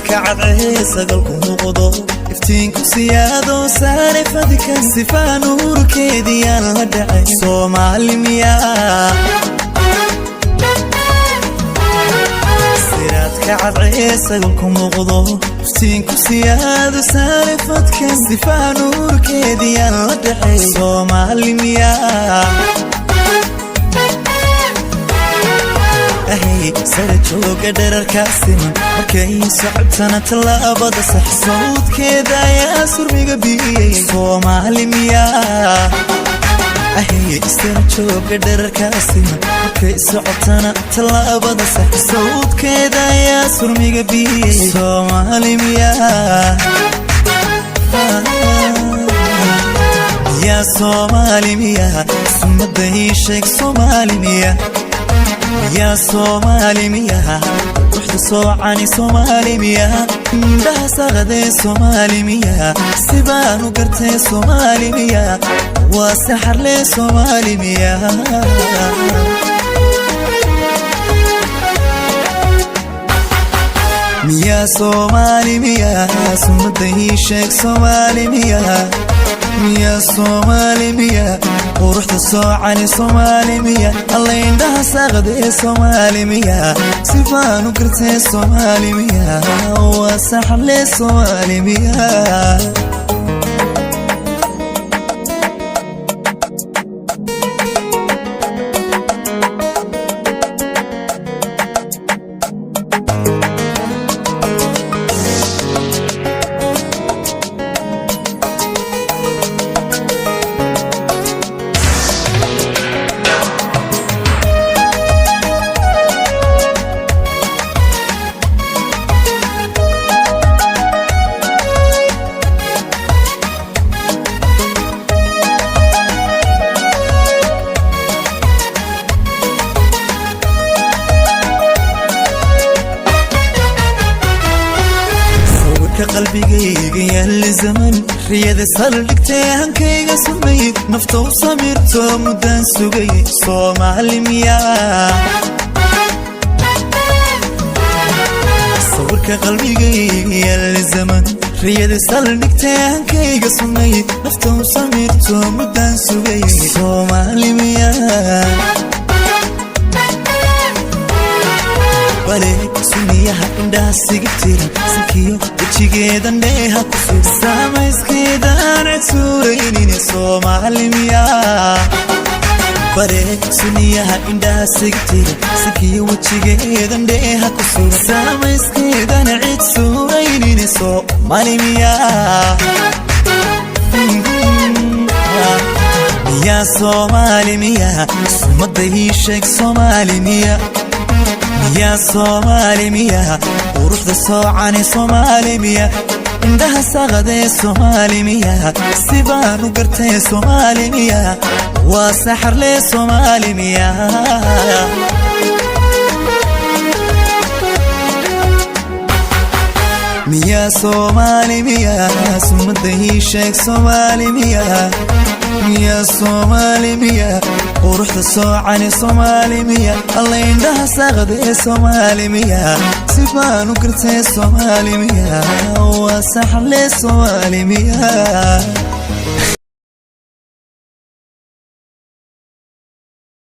Siraadka cadcee sagalku muuqdo, iftiinku siyaado saare fadka, sifaa nuurkeediyaan la dhacay. Soomaali miyaa? Siraadka cadcee sagalku muuqdo, iftiinku siyaado saare fadka, sifaa nuurkeediyaan la dhacay. Soomaali miyaa? Ahay, sara jooga dherarkaa siman, markay socotana tallaabada sax, sawdkeeda ayaa surmiga biyey. Soomaali miyaa? Ahay, sara jooga dherarkaa siman, markay socotana tallaabada sax, sawdkeeda ayaa surmiga biyey. Soomaali miyaa? Yaa Soomaali miyaa? Sumada ii sheeg, Soomaali miyaa? Yaa Soomaali miyaa? Ruuxda soocani Soomaali miyaa? Indhaha saqadee Soomaali miyaa? Sibaan u gartee Soomaali miyaa? Waa saxarlee Soomaali miyaa? Miyaa Soomaali miyaa? Sumada ii sheeg, Soomaali miyaa? Miyaa Soomaali miyaa? Quruxda soocani Soomaali miya? Alla, indhaha saaqdee Soomaali miya? Sifaan u gartee Soomaali miya? Waa saxle Soomaali miya? Sawirka qalbigayga yaalla zaman, riyada saldhigtay, hankayga sumay, nafta u samirto muddaan sugay. Soomaali miyaa? Sawirka qalbigayga yaalla zaman, riyada saldhigtay, hankayga sumay, nafta u samirto muddaan sugay. Soomaali miyaa? Bale suniyaha indhaha siga tiran, sankiyo wejigeedan dheeha ku sug, saamayskeedaan cid suuraynin. Soomaali miyaa? Bare suniyaha indhaha siga tiran, sankiyo wejigeedan dheeha ku sug, saamayskeedan cid suuraynin. Soomaali miyaa? Miyaa Soomaali miyaa? Sumada ii sheeg, Soomaali miyaa? Miyaa Soomaali miyaa? Quruxda soocani Soomaali miya? Indhaha saqadee Soomaali miyaa? Sibaan u gartee Soomaali miyaa? Waa saxarlee Soomaali miyaa? Miyaa Soomaali miyaa? Sumada ii sheeg, Soomaali miyaa? Miyaa Soomaali miyaa? Quruxda soocani Soomaali miya? Alla, indhaha saqdee Soomaali miya? Sibaan u gartee Soomaali miya? Waa saxle Soomaali miya?